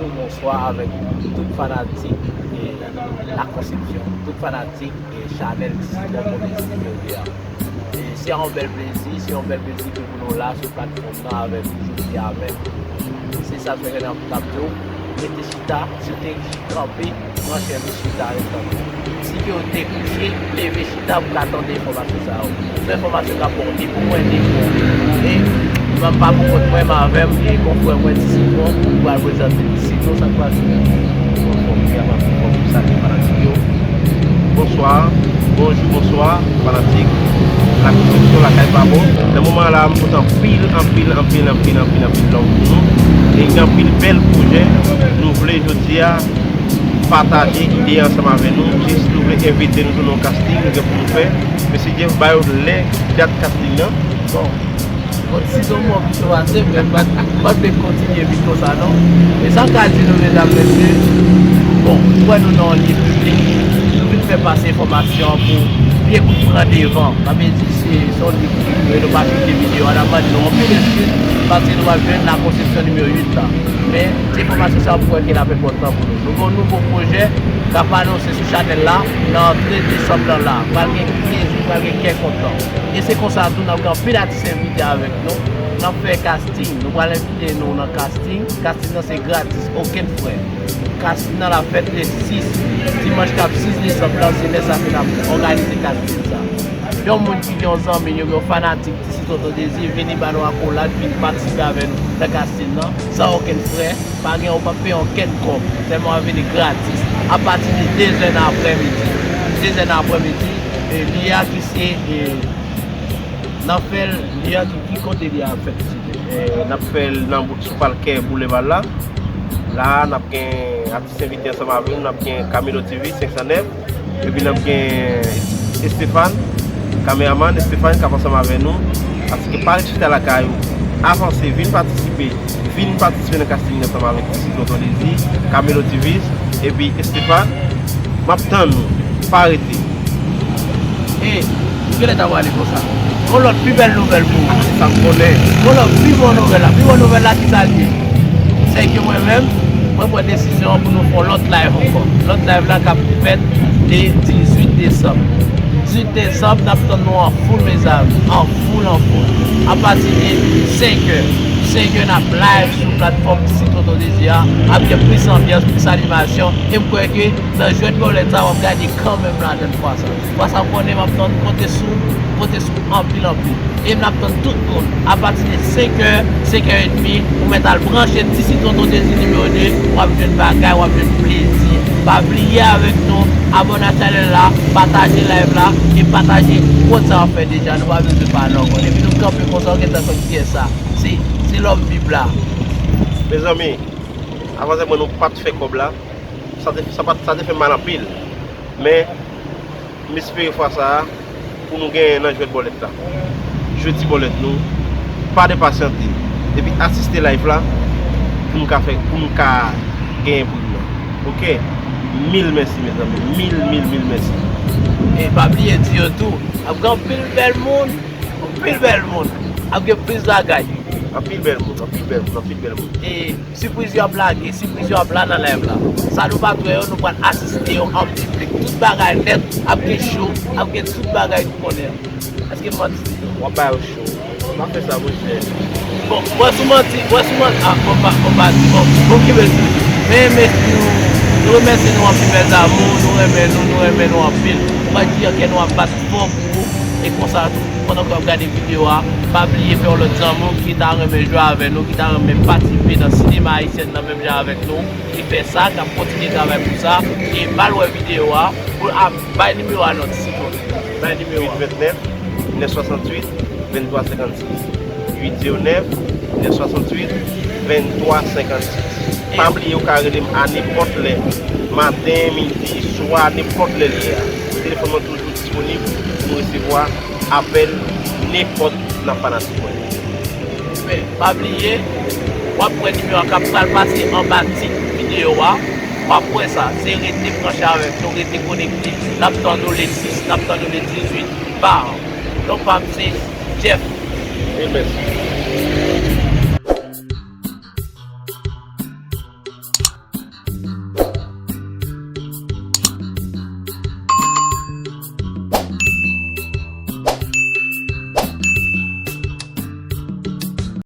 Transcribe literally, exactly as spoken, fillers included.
Bonswa avèk tout fanatik e La Conception, tout fanatik e chanèl Ti Sitwon Pwomesi Milye a. E se yon bèl plezi, se yon bèl plezi ke pou nou la sou platfòm nan avèk ou jodi a menm. Se sa k fè ke n ap, n ap di w, rete chita, si w te kanpe, branche nou chita ret kanpe. Si ke w te kouche, leve chita pou w ka tande enfòmasyon sa yo. Se enfòmasyon k ap bon ni pou mwen, ni pou ou. E mwen pa pou kont mwen, men avè m, e konfrè mwen Ti Sitwon, pou pral prezante Ti Sitwon sa k pral sou. Bon, bon, bon, bon, bon, bon, salye fanatik yo. Bonswa, bonjou, bonswa, fanatik. La Conception, lakay pa bon. Nan moman la, m kontan anpil, anpil, anpil, anpil, anpil, anpil love pou nou. E gen anpil bèl pwojè nou vle jodi a pataje ide ansanm avè nou. Jis nou vle envite nou tou nan yon casting nou gen pou nou fè. Mesye Jeff ba yo lè, dat casting nan. Bon, bon, si se yon mò pito pase, men m pa t, m pa t vle kontinye vit konsa non. E sa m ka di nou, medam, mesye, bon, m wè nou nan yon lye piblik. Nou vin fè pase enfòmasyon an pou pye kout pran devan. Sa vle di se, se yon lye piblik nou ye, nou pa pibliye videyo a, n ap mande nou anpil eskiz, paske nou pral jwenn La Conception nimewo uit la. Men, se enfòmasyon sa pou wè ke l ap enpòtan pou nou. Nou gen yon nouvo pwojè k ap anonse sou chanèl la nan rantre desanm nan la. Pral gen plezi, pral gen kè kontan. E se konsa tou, n ap gen anpil atis envite avèk nou. N ap fè casting. Nou pral envite nou nan casting. Casting nan se gratis, okenn frè. Casting nan ap fèt le sis, dimanch k ap sis desanm nan, se lè sa ke n ap òganize casting sa. Yon moun ki gen yon zanmi, yon, yon fanatik Ti Sitwon Tonton Dezi, vini ba nou akolad, vin patisipe avè nou nan casting nan, san okenn frè. Pa gen, ou p ap peye okenn kòb. Sèlman w ap vini gratis. Apati de de zè nan aprèmidi. De zè nan aprèmidi, e, lye a ki se, e, n ap fè l, lye a ki, ki kote lye a ap fèt, silvouplè? E, n ap fè l nan bout sou Falkè Bouleva la. La, n ap gen atis envite ansanm avè nou, n ap gen Camelo T V senk san nèf, epi n ap gen Estefan, kameramann Estefan k ap ansanm avè nou. Paske pa ret chita lakay ou, avanse, vin patisipe, vin patisipe nan casting nan ansanm avèk Ti Sitwon Tonton Dezi, Camelo T V, epi Estefan. M ap tann nou, pa rete. E, kilè n ta prale konsa? Yon lòt pi bèl nouvèl pou ou. Sa m konnen. Yon lòt pi bon nouvèl la. Pi bon nouvèl la, ki sa l ye? Se ke mwen menm, mwen pran desizyon pou nou fè yon lòt live ankò. Lòt live la k ap fèt le dizuit desanm. Dizuit desanm, n ap tann nou an foul, mezanmi. An foul, an foul. Apati de senkè. Senkè, n ap live sou platfòm Ti Sitwon Tonton Dezi a. Ap gen plis anbyans, plis animasyon. E m kwè ke nan jwèt bòlèt sa, w ap gade kanmenm ladan fwa sa. Fwa sa, w konnen m ap tann, konte sou, konte sou anpil, anpil. E m ap tann tout moun apati de senkè, senkè edmi, ou mèt al branche Ti Sitwon Tonton Dezi nimewo de, w ap jwenn bagay, w ap jwenn plezi. Pa bliye avèk nou, abòne a chanèl la, pataje live la, e pataje kont sa w ap fè deja, nou pa bezwen pale ankò. Depi nou kanpe konsa, w gentan konn kiyès sa. Se, se lòm Bib la. Mezanmi, avan se mwen nou pa t fè kòb la. Sa te, sa pa, sa te fè m mal anpil. Men, m espere fwa sa a, pou nou genyen nan jwèt bòlèt la. Jwe ti bòlèt nou, pa depasyante. Epi asiste live la, pou nou ka fè, pou nou ka genyen pri nou an. Oke? Mil mèsi, mezanmi. Mil, mil, mil mèsi. E pa bliye di yo tou, ap gen anpil bèl moun, anpil bèl moun. Ap gen plis bagay. Anpil bèl moun, anpil bèl moun, anpil bèl moun. E sipriz yo ap lage, sipriz yo ap la nan live la. Sa nou pa t wè yo, nou pral asiste yo an piblik. Tout bagay nèt, ap gen show, ap gen tout bagay nou konnen an. Èske m manti? W ap ba yo show. Pa fè sa, monchè. Bon, mwen sou manti, mwen sou manti. Ah, bon, pa, bon, pa di, bon, bon, ki bèl di. Men, men, nou, nou remèsye nou anpil, mes amours, nou renmen nou, nou renmen nou anpil. Mwen di, ok, nou ap bat fò pou ou. E konsa tou, pandan ke w ap gade videyo a, pa bliye fè yon lòt zanmi w ki ta renmen jwe avè nou, ki ta renmen patisipe nan sinema ayisyen nan menm jan avèk nou, ki fè sa, k ap kontinye travay pou sa, e ba l wè videyo a, pou l ap bay nimewo a non, Ti Sitwon. Bay nimewo a. Uit vennèf, nèf swasantuit, venntwa senkannsis. Uit zewo nèf, nèf swasantuit, venntwa senkannsis. Pa bliye, ou ka rele m a nenpòt lè, maten, midi, swa, nenpòt lè l ye a. Telefòn mwen toujou disponib pou resevwa apèl nenpòt nan fanatik mwen. Men, pa bliye, w ap wè nimewo a k ap pral pase anba tit videyo a. W ap wè sa. Se rete branche avèk nou, rete konekte. N ap tann nou le sis, n ap tann nou le dizuit. Bam! Non pa m se Jeff. Mil mèsi.